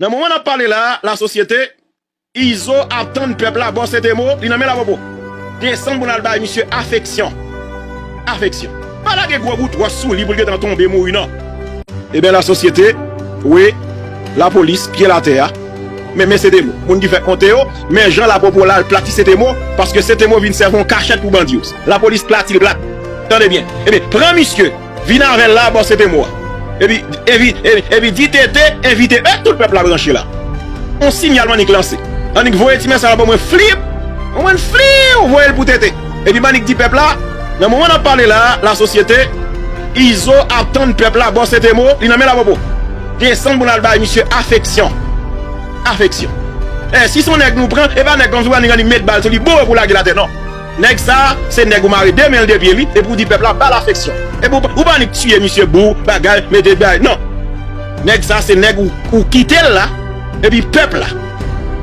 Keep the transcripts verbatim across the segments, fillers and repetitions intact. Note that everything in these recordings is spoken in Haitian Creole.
Nan moman n ap pale la a, lasosyete, Izo ap tann pèp la bò Sentemo, li nan men Lapopo. Desann pou n al bay misye afeksyon. Afeksyon. Pa lage gwo boutwòch sou li pou l gentan tonbe mouri non. Ebyen lasosyete, wi, lapolis, pye l atè a. Men, men Sentemo, moun ki fèk monte yo, men jan Lapopo la al plati Sentemo, paske Sentemo vin sèvi yon kachèt pou bandi yo. Lapolis plati l plat. Tande byen. Ebyen, pran misye, vin avè l la bò Sentemo a. Epi, epi, epi, epi di Tete, envite, e tout pèp la branche la. On sinyal m annik lanse. Annik voye ti mesaj la ban mwen flip, mwen flip, voye l pou Tete. Epi m annik di pèp la, nan moman n ap pale la a, lasosyete, Izo ap tann pèp la bò Sentemo, li nan men Lapopo. Desann pou n al bay misye afeksyon. Afeksyon. E, si se yon nèg nou pran, e pa nèg kòmsi w annik annik met bal sou li, boure pou lage l atè non. Nèg sa a, se nèg ou mare de men l de pye li, epi w di pèp la ba l afeksyon. Epi w pa, ou pa annik tiye misye bou, bagay, mete bagay, non. Nèg sa a, se nèg ou, ou kite l la, epi pèp la.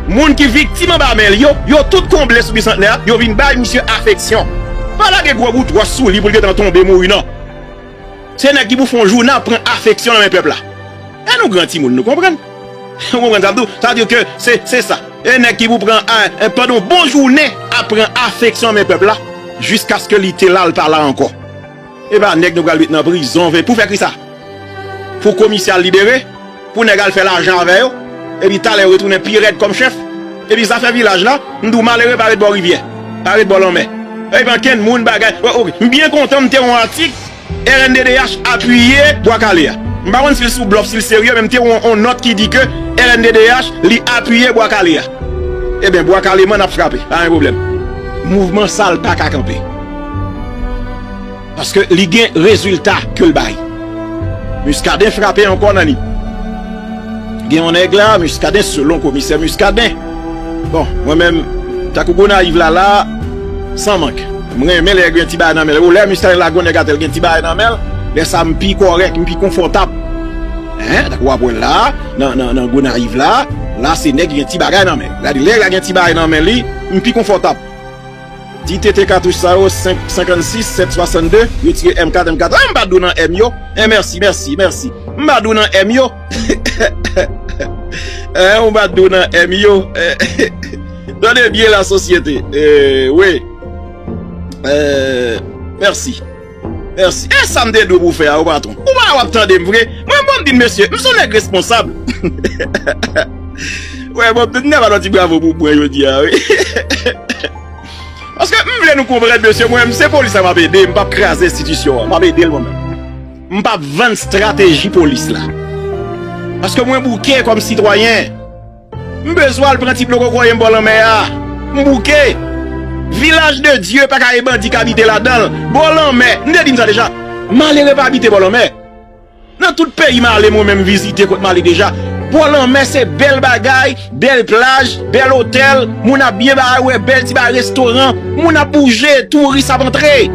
Moun ki viktim anba men l yo, yo tout konble sou Bisantnè a, yo vin bay misye afeksyon. Pa lage gwo boutwòch sou li pou l gentan tonbe mouri non. Se nèg ki pou fè yon jounen ap pran afeksyon nan men pèp la. E nou gran timoun, nou konprann. Ou konprann sa m di w? Sa vle di ke se, se sa. E nèg ki pou pran, a, e, pandan yon bon jounen ap pran afeksyon nan men pèp la, jiskaske li te la, l pa la ankò. E pa nèg nou pral met nan prizon, pou fè kisa? Pou komisè al libere? Pou nèg al fè lajan avè yo? Epi talè yo retounen pi rèd kòm chèf? Epi zafè vilaj la, m di w malere pa ret bò rivyè, pa ret bò lanmè. Epi ankenn moun bagay, o, o, m byen kontan m te wè yon atik, R N D D H apiye Bwa Kale a. M pa konn si l sou blòf, si l serye, men m te wè yon, yon nòt ki di ke R N D D H, li apiye Bwa Kale a. Ebyen, Bwa Kale, man, n ap frape, pa gen pwoblèm. Mouvman sa l pa ka kanpe. Paske li gen rezilta ke l bay. Muscadin frape ankò nan li. Gen yon nèg la, Muscadin, selon komisè Muscadin. Bon, mwen menm, tankou Gonayiv la, la, san mank. M renmen lè gen ti bagay nan men l. Ou lè Muscadin lage yon nèg atè l gen ti bagay nan men l, lè sa a m pi kòrèk, m pi konfòtab. Hein? Tankou w ap wè l la, nan, nan, nan Gonayiv la, la se nèg gen ti bagay nan men l. Gade, lè nèg la gen ti bagay nan men li, m pi konfòtab. Di T T katouch sa yo, senk, senkannsis, sèt, swasannde, retire M kat, M kat. Ah, m pa dou nan M yo. Eh, mèsi, mèsi, mèsi. M pa dou nan M yo. Eh, m pa dou nan M yo. Tande byen lasosyete. Eh, wi. Eh, mèsi. Mèsi. E sa m te di w pou w fè a, wi, patwon. Ou pa wè w ap tande m vre? Mwen, bon, m di n, mesye, m se yon nèg responsab. Wè, bon, m te di n ap ba l yon ti bravo pou mwen jodi a, wi. Paske m vle nou konprann, mesye, mwen, m se polis la m ap ede, m p ap kraze enstitisyon an, m ap ede l mwen menm. M p ap vann estrateji polis la. Paske mwen bouke kòm sitwayen. M bezwen al pran ti dlo kokoye m bò lanmè a. M bouke. Vilaj de Dye pa ka gen bandi k abite ladan l. Bò lanmè, m te di n sa deja. Malere pa abite bò lanmè. Nan tout peyi m ale, mwen menm vizite kot m ale deja. Bò lanmè se bèl bagay, bèl plaj, bèl otèl, moun ap byen bay, wè bèl ti bay restoran, moun ap bouje, touris ap antre.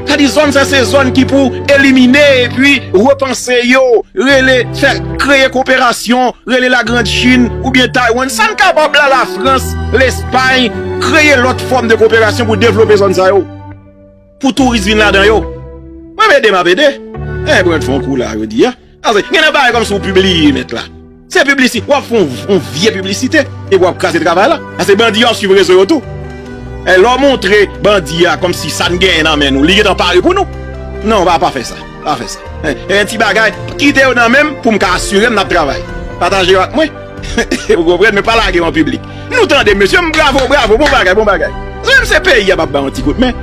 Sa di zòn sa se zòn ki pou elimine epi repanse yo, rele, fè, kreye koperasyon, rele Lagrand Chin oubyen Taiwan. Sa n kapab la, Lafrans, Lespay, kreye lòt fòm de koperasyon pou devlope zòn sa yo. Pou touris vin ladan yo. Mwen ede, m ap ede. Eh, Brent fè yon kou la, yo di a. Ase, gen nan bagay kòmsi w pibliye, mèt la. Se piblisi-, w ap fè yon, yon vye piblisite, epi w ap kraze travay la. Ase bandi yo ap swiv rezo yo tou. Eh, lè w montre bandi a kòmsi sa n genyen nan men nou, li gentan pare pou nou. Non, pa, pa fè sa. Pa fè sa. Eh, eh, ti bagay, kite yo nan men m pou m ka asire m n ap travay. Pataje yo ak mwen. Ou konprann, men pa lage yo an piblik. Nou tande, mesye, m bravo, bravo, bon bagay, bon bagay. Menm se peyi a p ap bay yon ti kout men.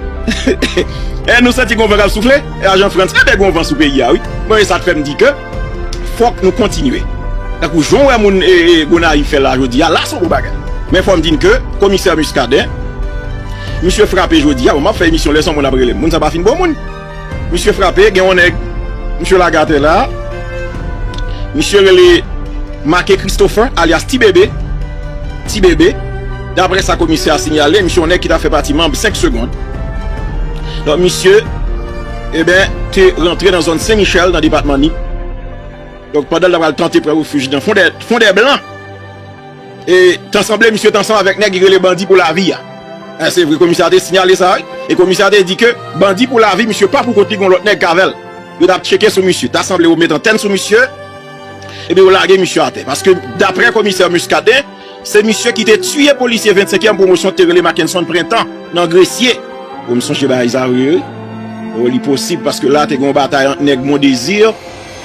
E nou santi gon van k ap soufle, e ajan Frantz, e ben gon van sou peyi a, wi. Bon, e sa k fè m di ke fòk nou kontinye. Tankou jan w wè moun, e, e, Gonayiv fè la jodi a, la se yon bon bagay. Men fò m di n ke komisè Muscadin, misye frape jodi a, bon, m ap fè emisyon lè se yon moun ap rele m. Moun sa pa fin bon moun. Misye frape, gen yon nèg, misye lage atè la. Misye rele Make Christopher, alyas Ti Bebe. Ti Bebe. Daprè sa komisè a sinyale, misye yon nèg ki ta fè pati manm senk Segond. Donk, misye, eben, te rantre nan zòn Sen Michèl, nan depatman Nip. Donk, pandan l ta pral tante pran refij nan Fondè, Fondè Blan, e, t ansanble, misye t ansanm avèk nèg ki rele Bandi pou Lavi a. E, se vre, komisè a te sinyale sa, wi. E komisè a te di ke Bandi pou Lavi, misye pa pou kont li, gon lòt nèg k avè l. Yo t ap tcheke sou misye. Ta sanble yo met antèn sou misye. Ebyen, yo lage misye atè. Paske, daprè komisè Muscadin, se misye ki te tiye polisye vennsenkyèm pwomosyon te rele Mackenson Printan nan Gresye. Bon, m sonje bagay sa vre, wi. O, li posib, paske la te gen yon batay ant nèg Mondésir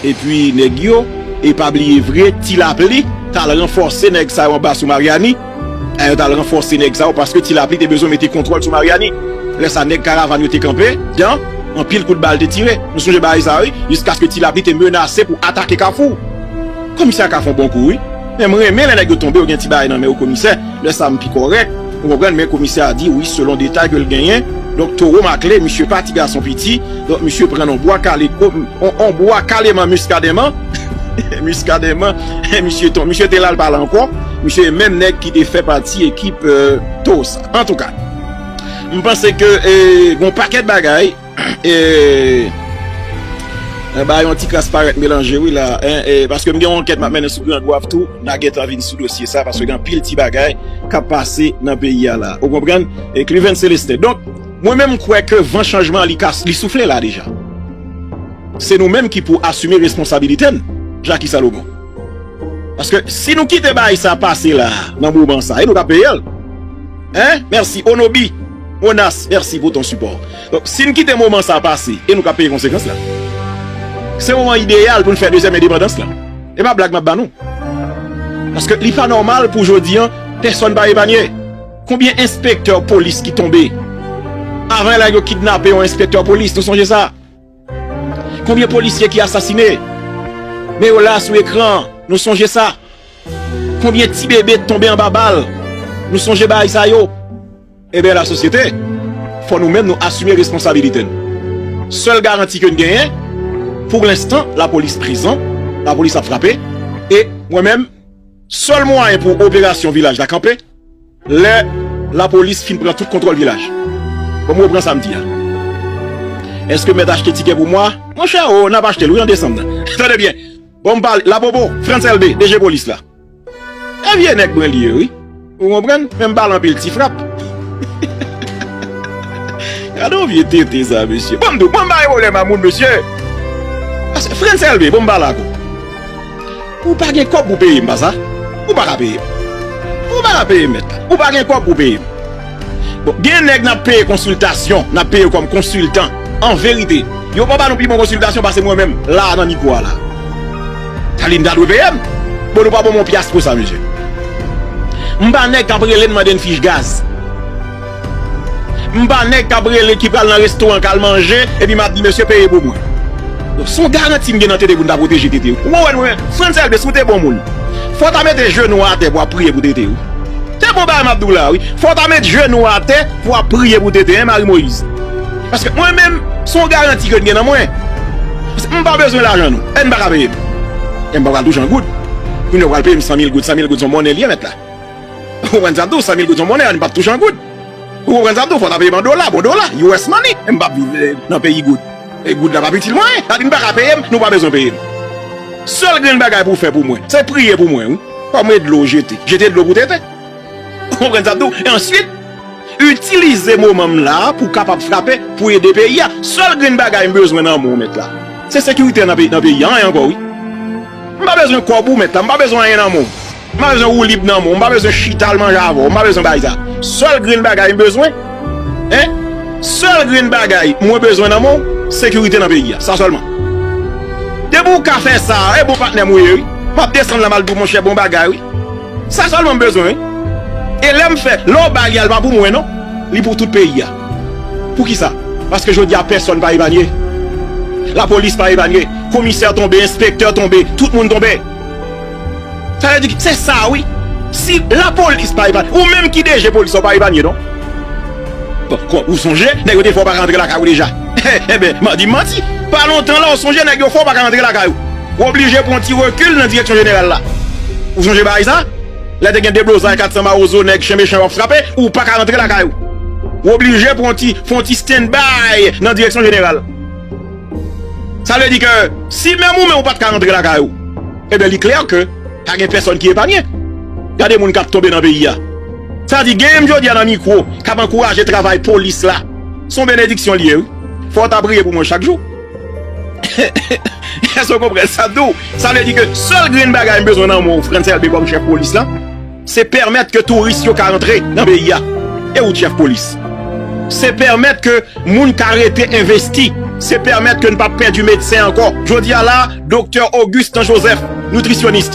epi nèg yo. E pa bliye vre, Ti Lapli t al ranfòse nèg sa yo anba sou Mariani. Yo t al ranfòse nèg sa yo paske Ti Lapli te bezwen mete kontwòl sou Mariani. Lè sa, nèg karavàn yo te kanpe, dan, anpil kout bal te tire. Nou sonje bagay sa, wi, jiskaske Ti Lapli te menase pou atake Kafou. Komisè a ka fè yon bon kou, wi. Men m renmen lè nèg yo tonbe, yo gen ti bagay nan men yo, komisè. Lè sa, m pi kòrèk. Ou konprann, men komisè a di, wi, selon detay ke l genyen. Donk, Towo Makle, misye pa ti gason piti. Donk, misye pran yon bwa kale, ko- on, on bwa kaleman miskadenman. Miskadenman, misye ton, misye te la, l pa la ankò. Misye e menm nèg ki te fè pati ekip, euh, Towo sa. Antouka, m panse ke, eh, gon pakèt bagay, eh, eh, ba yon ti kras parèt melanje, wi, la, en, eh, paske m gen yon ankèt m ap mennen sou Gran Gwav tou, n a gentan vin sou dosye sa, paske gen anpil ti bagay k ap pase nan peyi a la. Ou konprann? E Cliven Célestin. Donk, mwen menm, m kwè ke van chanjman an, li ka, li soufle la deja. Se nou menm ki pou asime responsabilite n, Jacky Salomon. Paske si nou kite bagay sa pase la, nan moman sa, e nou ka peye l. Hein? Mèsi, Onobi, Onas, mèsi pou ton sipò. Donk, si n kite moman sa pase, e nou ka peye konsekans la. Se moman ideyal pou n fè dezyèm endepandans la. E pa blag m ap ba nou. Paske li pa nòmal pou jodi an, pèsonn pa epanye. Konbyen enspektè polis ki tonbe? Avan la, yo kidnape yon enspektè polis, nou sonje sa. Konbyen polisye ki asasine? Men yo la sou ekran, nou sonje sa. Konbyen ti bebe t tonbe anba bal? Nou sonje bagay sa yo. Ebyen, lasosyete, fò nou menm nou asime responsabilite n. Sèl garanti ke n genyen, pou lenstan, lapolis prezan, lapolis ap frape, e mwen menm, sèl mwayen pou operasyon vilaj la kanpe, lè lapolis fin pran tout kontwòl vilaj. Bon, m repran sa m di a. Èske m mèt achte tikè pou mwa? Monchè, o, n ap achte l, wi, an desanm nan. Tande byen. Bon, m pale, Lapopo, Frantz Elbé, D G polis la. E vye nèg mwen li ye, wi. Ou konprann? Men m ba l anpil ti frap. Gade yon vye tete sa, mesye. Bon, m di w, mwen m pa gen pwoblèm a moun, mesye. Paske Frantz Elbé, bon, m pale ak ou. Ou pa gen kòb pou peye m, pa sa? Ou pa ka peye m. Ou pa ka peye m, mèt la. Ou pa gen kòb pou peye m. Bon, gen nèg n ap peye konsiltasyon, n ap peye yo kòm konsiltan. An verite, yo pa ba nou pi bon konsiltasyon pase mwen menm, la a nan mikwo a la. Sa li n ta dwe peye m. Bon, nou pa ban m yon pyas pou sa, mesye. M pa nèg k ap rele n mande n fich gaz. M pa nèg k ap rele ki pral nan restoran k al manje, epi m ap di, "Mesye, peye pou mwen." Donk, se yon garanti m gen nan tete pou n ta pwoteje tete. Ou konprann mwen? Frantz Elbé, si w te bon moun, fò w ta mete jenou w atè pou w ap priye pou tete, wi. Se bon bagay m ap di w la, wi. Fò w ta met jenou w atè pou w ap priye pou tete, en, Marie Moïse. Paske mwen menm, se yon garanti ke n gen nan mwen. Paske m pa bezwen lajan nou. E n pa ka peye m. E m pa pral touche an goud. Kounye a w pral peye m san mil goud, san mil goud se yon monnen li ye, mèt la. Ou konprann sa m di w? San mil goud se yon monnen, a n pa t touche an goud. Ou konprann sa m di w? Fò w ta peye m an dola, bon dola, U S money. E m p ap viv, eh, nan peyi goud. E goud la p ap itil mwen anyen. Sa di n pa ka peye m, nou pa bezwen peye m. Sèl grenn bagay pou w fè pou mwen, se priye pou mwen, wi. Fò m ret dlo jete. Jete dlo pou tete. Ou konprann sa m di w? E answit, itilize moman m la pou kapab frape, pou ede peyi a. Sèl grenn bagay m bezwen nan men w, mèt la, se sekirite nan peyi, nan peyi a, anyen ankò, wi. M pa bezwen kòb ou, mèt la, m pa bezwen anyen nan men w. M pa bezwen woulib nan men w, m pa bezwen chita al manje avè w, m pa bezwen bagay sa. Sèl grenn bagay m bezwen, en, sèl grenn bagay mwen bezwen nan men w, sekirite nan peyi a, sa sèlman. Depi w ka fè sa, e bon patnè m ou ye, wi. M ap desann la, m al di w, monchè, bon bagay, wi. Sa sèlman m bezwen, wi. E lè m fè, lè w ba li a, l pa pou mwen, non. Li pou tout peyi a. Poukisa? Paske jodi a, pèsonn pa epanye. Lapolis pa epanye. Komisè tonbe, enspektè tonbe, tout moun tonbe. Sa vle di, se sa, wi. Si lapolis pa epanye, ou menm ki D G polis la, w pa epanye, non. Bon, kon, ou sonje, nèg yo te fè w pa ka rantre lakay ou deja. Enben, m ap di manti. Pa lontan la, ou sonje, nèg yo fè w pa ka rantre lakay ou. Ou oblije pran ti rekil nan direksyon jeneral la. Ou sonje bagay sa? Lè te gen deblozay, kat san mawozo, nèg chen mechan yo ap frape, ou pa ka rantre lakay ou. Ou oblije pran ti, fè yon ti stand by nan direksyon jeneral. Sa vle di ke si menm ou menm ou pa t ka rantre lakay ou, ebyen, li klè ke pa gen pèsonn ki epanye. Gade moun k ap tonbe nan peyi a. Sa di, gen m jodi a nan mikwo k ap ankouraje travay polis la. Se yon benediksyon li ye, wi. Fò w ta priye pou mwen chak jou. Èske w konprann sa m di w? Sa vle di ke sèl grenn bagay m bezwen nan men w, Frantz Elbé, kòm chèf polis la, se pèmèt ke touris yo ka rantre nan peyi a. E ou t chèf polis? Se pèmèt ke moun ka rete envesti. Se pèmèt ke n p ap pèdi medsen ankò. Jodi a la, Doktè Augustin Joseph, nitrisyonis,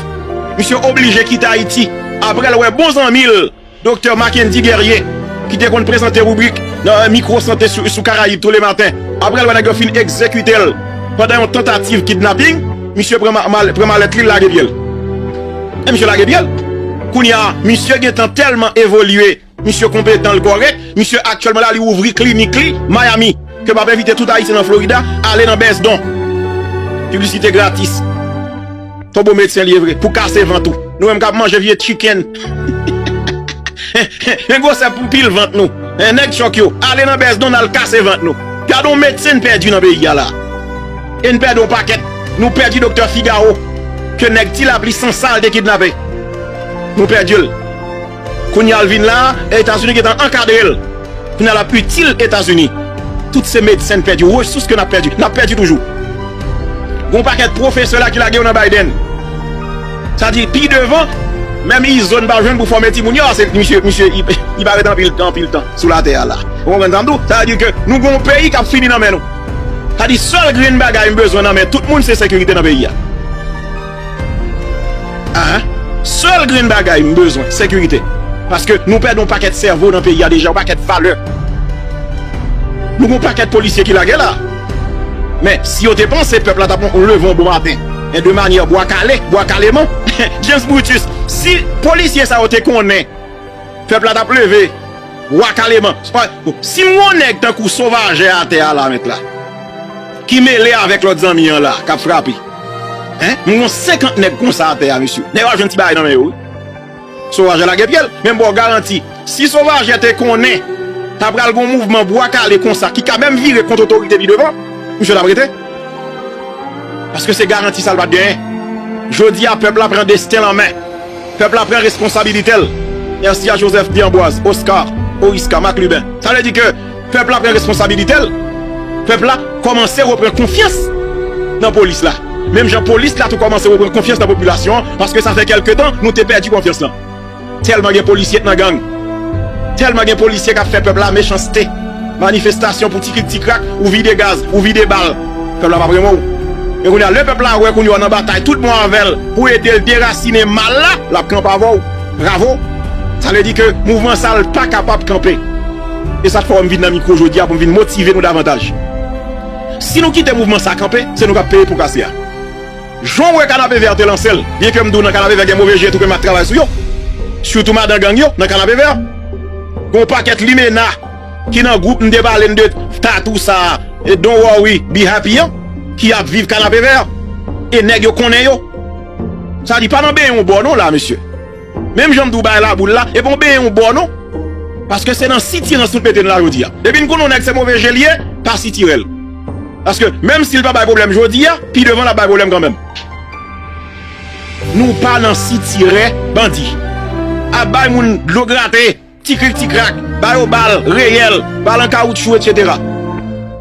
misye oblije kite Ayiti apre l wè bon zanmi l, Doktè Mackendy Guerrier, ki te konn prezante ribrik nan Mikwo Sante sou, sou Karayib toulematen. Apre l wè nèg yo fin egzekite l pandan yon tantativ kidnaping, misye pran ma-, mal-, pran malèt li, l lage pye l. E misye lage pye l. Kounye a, misye gentan tèlman evolye, misye konpetan, l kòrèk, misye aktyèlman la, li ouvri klinik li Miami, ke m ap envite tout Ayisyen nan Florida ale nan Bezdon. Piblisite gratis. Tonbo medsen li ye vre, pou kase vant ou. Nou menm k ap manje vye chicken. Men gwosè pou pil vant nou. Nèg chòk yo, ale nan Bezdon, n al kase vant nou. Gade yon medsen n pèdi nan peyi a la. E n pèdi yon pakèt. Nou pèdi Doktè Figaro, ke nèg Ti Lapli san sal te kidnape. Nou pèdi l. Kounye a l vin la, Etazini gentan ankadre l. Kounye a l ap itil Etazini. Tout se medsen n pèdi, resous ke n ap pèdi, n ap pèdi toujou. Gon pakèt pwofesè la ki lage yo nan Biden. Sa di, pi devan, menm izo n pa jwenn pou fòme timoun yo, se misye, misye, li, li pa ret anpil, anpil tan sou latè a la. Ou konprann sa m di w? Sa vle di ke nou gon peyi k ap fini nan men nou. Sa di, sèl grenn bagay m bezwen nan men tout moun, se sekirite nan peyi a. Ahan. Sèl grenn bagay m bezwen, sekirite. Paske nou pèdi yon pakèt sèvo nan peyi a deja, yon pakèt valè. Nou gon pakèt polisye ki lage la. Men, si yo te panse pèp la t ap leve yon bon maten, e de manyè bwa kale, bwa kaleman, James Brutus, si polisye sa yo te konnen pèp la t ap leve bwa kaleman. Se pa, si m wè yon nèg tankou Sovajè atè a la, mèt la, ki mele avèk lòt zanmi an la, k ap frape. Hein? M wè yon senkant nèg konsa atè a, mesye. Nèg yo ap jwenn ti bagay nan men yo, wi. Sovajè lage pye l, men m ba w garanti, si Sovajè te konnen ta pral gon mouvman bwa kale konsa ki ka menm vire kont otorite pi devan, misye t ap rete. Paske se garanti sa l pa t genyen. Jodi a, pèp la pran desten l an men. Pèp la pran responsabilite l. Mèsi a Joseph Deamboise, Oscar, Oriska, Marc Lubin. Sa vle di ke pèp la pran responsabilite l. Pèp la kòmanse reprann konfyans nan polis la. Menm jan polis la tou kòmanse reprann konfyans nan popilasyon an, paske sa fè kèlke tan nou te pèdi konfyans lan. Tèlman gen polisye k nan gang. Tèlman gen polisye k ap fè pèp la mechanste. Manifestasyon pou ti krik ti krak, ou vide gaz, ou vide bal. Pèp la p ap renmen w. Men kounye a, lè pèp la wè kounye a w nan batay tout bon avè l pou ede l derasinen mal la, l ap kanpe avè w. Bravo! Sa vle di ke mouvman sa a, l pa kapab kanpe. E sa k fè w m vin nan mikwo jodi a pou m vin motive nou davantaj. Si nou kite mouvman sa a kanpe, se nou k ap peye po kase a. Jan w wè Kanapevè te lanse l, byenke m di w nan Kanapevè gen move je tou, men m ap travay sou yo. Sitou madan gang yo nan Kanapevè. Gon pakèt limena ki nan gwoup m te pale n de tatou sa a, e Don't Worry, Be Happy an, ki ap viv Kanapevè. E nèg yo konnen yo. Sa di pa nan benyen yon bò non la, mesye. Menm jan m di w bay laboul la, e pa yon benyen yon bò non. Paske se nan sitirans nou t mete n la jodi a. Depi n konnen yon nèg se move je l ye, pa sitire l. Paske menm si l pa bay pwoblèm jodi a, pi devan l ap bay pwoblèm kanmenm. Nou pa nan sitirè bandi. Ap bay moun dlo grate, ti krik ti krak, ba yo bal reyèl, bal an kawoutchou, etsetera.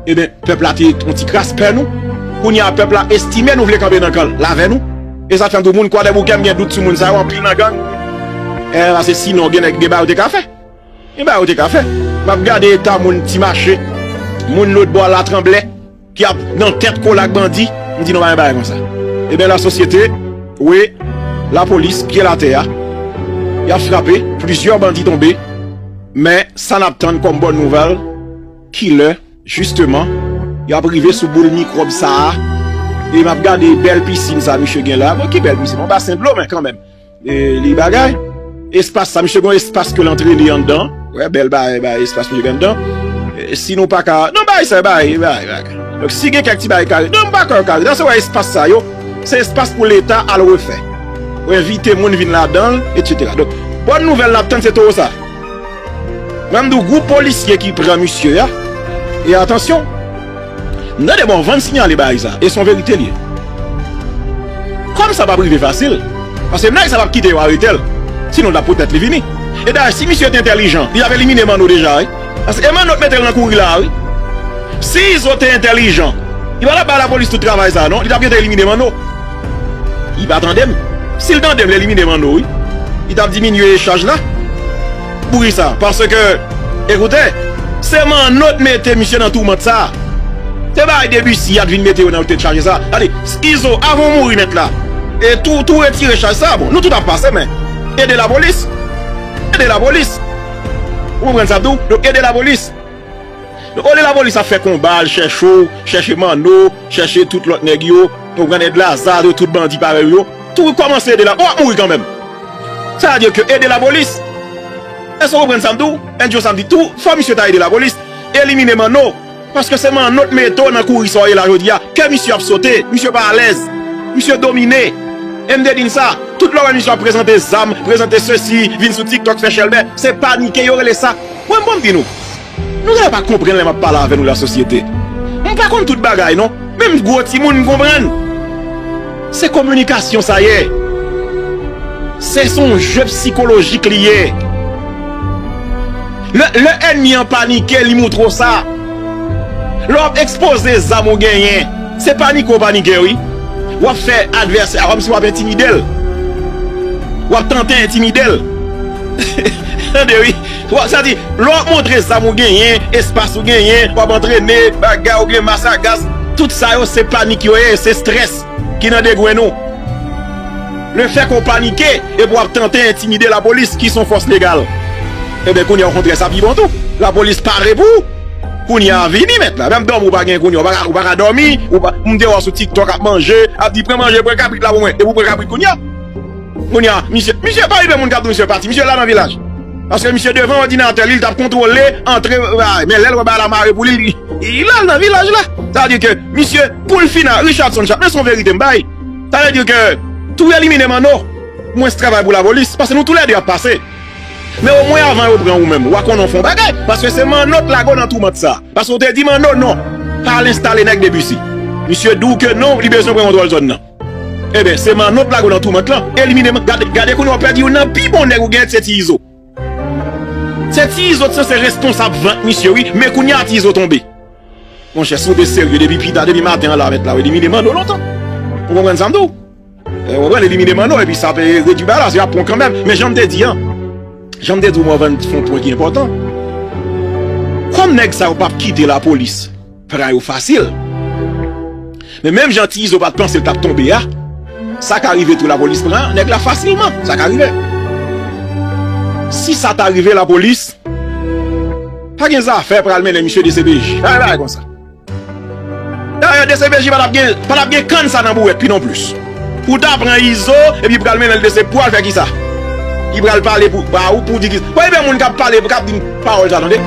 Ebyen, pèp la te yon ti kras pè nou. Kounye a, pèp la estime nou vle kanpe nan kan l avè nou. E sa fè m di w, moun Kwadèboukè, m gen dout sou moun sa yo, anpil nan gang. E, paske sinon, gen nèg, gen bagay yo te ka fè. Gen bagay yo te ka fè. M ap gade eta moun Ti Mache, moun lòt bò a Latranblè, ki ap nan tèt kole ak bandi, m di nou pa gen bagay konsa. Ebyen, lasosyete, wi, lapolis, pye l atè a, y ap frape, plizyè bandi tonbe, men sa n ap tann kòm bòn nouvèl, kilè, jisteman, y ap rive sou boul mikwòb sa a, e m ap gade bèl pisin sa misye gen la. Bon, ki bèl pisin? Yon basen dlo, men kanmenm. E li bagay. Espas sa, misye gen yon espas ke l antrene anndan. Wè, bèl bagay, bagay, espas misye gen anndan. E si nou pa ka, non, bagay sa, bagay, bagay, bagay. Donk, si gen kèk ti bagay kare, non, m pa kwè yo kare. Nan se wè espas sa yo, se espas pou Leta al refè. Ou envite moun vin ladan l, etsetera. Donk, bòn nouvèl n ap tann se towo sa. Mwen, m di w, gwoup polisye ki pran misye a, e atansyon, m tande bon, van sinyale bagay sa, e se yon verite l ye. Kòm sa p ap rive fasil, paske nèg sa p ap kite yo arete l, sinon l t ap poutèt li vini. E dayè, si misye te entèlijan, li t ap elimine Manno deja, wi. Paske e Manno t mete l nan kouri la, wi. Si Izo te entèlijan, Li pa t ap bay lapolis tout travay sa a, non. Li t ap gentan elimine Manno. Li pa tande m. Si l tande m, l elimine Manno, wi. Li t ap diminye chaj la. Poukisa? Paske, ekoute, se Manno t mete misye nan toumant sa a. Se bagay Debussy a t vin mete yo nan tèt chaje sa a. Gade, Izo, avan w mouri nèt la, e tou, tou retire chaj sa a, bon, nou tout ap pase, men ede lapolis. Ede lapolis. Ou konprann sa m di w? Donk, ede lapolis. Donk, olye lapolis ap fè konba, al chèche w, chèche Manno, chèche tout lòt nèg yo, ou konprann, Èd Laza, tout bandi parèy yo, tou kòmanse ede la, w ap mouri kanmenm. Sa vle di ke ede lapolis. Èske w konprann sa m di w? Andjo sa m di tou, fò misye ta ede lapolis, elimine Manno. Paske se Manno t mete w nan kouri sa w ye la jodi a. Kè misye ap sote, misye pa alèz, misye domine. E m te di n sa, tout lè w wè misye ap prezante zam, prezante sesi, vin sou TikTok fè chèlbè, se panike yo rele sa. Mwen, bon, m di nou, nou genlè pa konprann lè m ap pale avè nou, lasosyete. M pa konn tout bagay, non. Menm gwo timoun, m konprann. Se kominikasyon sa ye. Se, se yon je sikolojik li ye. Lè, lè ènmi an panike, li moutre w sa. Lè w ap ekspoze zam ou genyen, se panike w panike, wi. W ap fè advèsè a kòmsi w ap entimide l. W ap tante entimide l. Tande, wi. W ap, sa di, lè w ap montre zam ou genyen, espas ou genyen, w ap antrene, bagay, ou gen mas a gaz, tout sa yo, se panik yo ye, se estrès ki nan degrenn ou. Lefètke w panike, epi w ap tante entimide lapolis, ki se yon fòs legal. Ebyen, kounye a, okontrè, sa pi bon tou. Lapolis pare pou ou. Kounye a, vini, mèt la. Menm dòmi ou pa gen kounye a, ou pa ka, ou pa ka dòmi, ou pa, m te wè w sou TikTok ap manje, ap di, "Pran manje, pran kabrit la pou mwen." Epi w pran kabrit kounye a. Kounye a, misye, misye pa rive moun k ap di misye pati, misye la nan vilaj. Paske misye devan òdinatè li, li t ap kontwole antre, men lè l wè bagay la mare pou li, li, li la nan vilaj la. Sa vle di ke misye, pou l fini a, Richardson Chat, men se yon verite m bay. Sa vle di ke tou elimine Manno, mwens travay pou lapolis, paske nou toulède ap pase. Men omwen avan yo pran ou menm, w a konnen w fè yon bagay, paske se Manno t lage w nan toumant sa. Paske w te di Manno non, pa al enstale nèg Debussy. Misye di w ke non, li bezwen pran kontwòl zòn nan. Ebyen, se Manno t lage w nan toumant lan, elimine Man-, gade, gade kounye a w pèdi youn nan pi bon nèg ou gen, se Ti Izo. Se Ti Izo t sanse responsab vant misye, wi, men kounye a Ti Izo tonbe. Monchè, si w te serye depi pita, depi maten an la, mèt la, w elimine Manno lontan. Ou konprann sa m di w? E, w konprann, elimine Manno, epi sa pe redui bagay la, se ap pran kanmenm. Men jan m te di an, jan m te di w, Morvan fè yon pwen ki enpòtan. Kòm nèg sa yo p ap kite lapolis pran yo fasil. Men menm jan Ti Izo pa t panse l t ap tonbe a, sa ka rive tou lapolis pran nèg la fasilman. Sa ka rive. Si sa ta rive lapolis, pa gen zafè pral mennen misye D C P J. Pa gen bagay konsa. Dayè, D C P J pa t ap gen, pa t ap gen kann sa nan bouwèt li non plis. Pou ta pran Izo, epi pral mennen l D C P, pou al fè kisa? Li pral pale pou, ba ou pou di kisa? Bon, ebyen moun k ap pale, k ap di pawòl sa, tande.